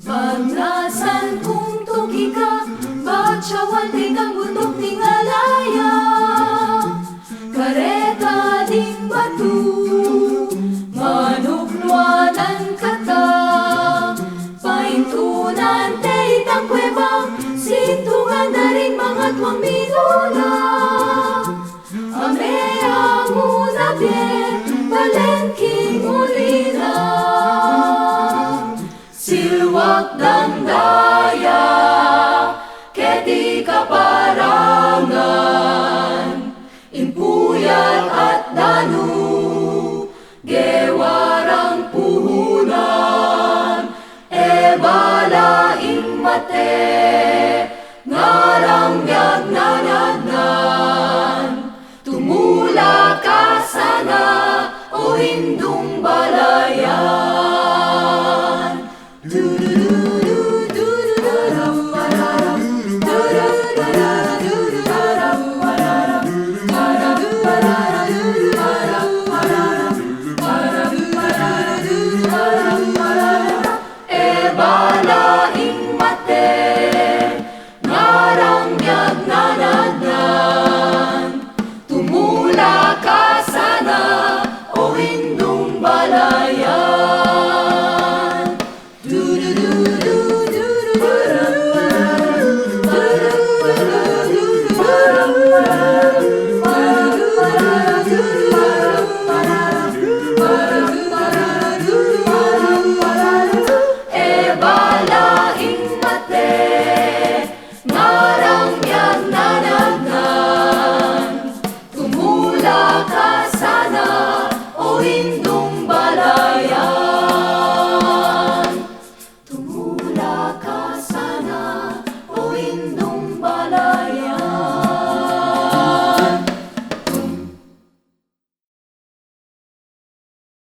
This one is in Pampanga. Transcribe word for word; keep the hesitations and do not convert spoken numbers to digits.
Pagnasan kung tuki ka, batsawan de kang butuk ning alaya. Kareta ding batu, manukluanan kata. Paintunan te itang kueba, sintungan da ring mangatuang minula. Ame a muna bie, balen king uli na. Silwak dang daya, keti kaparangan, impuyat at danu, gewa rang puhunan, e bala ing mate, ngarang miagnanadnan, tumula ka sana, o indung balaya.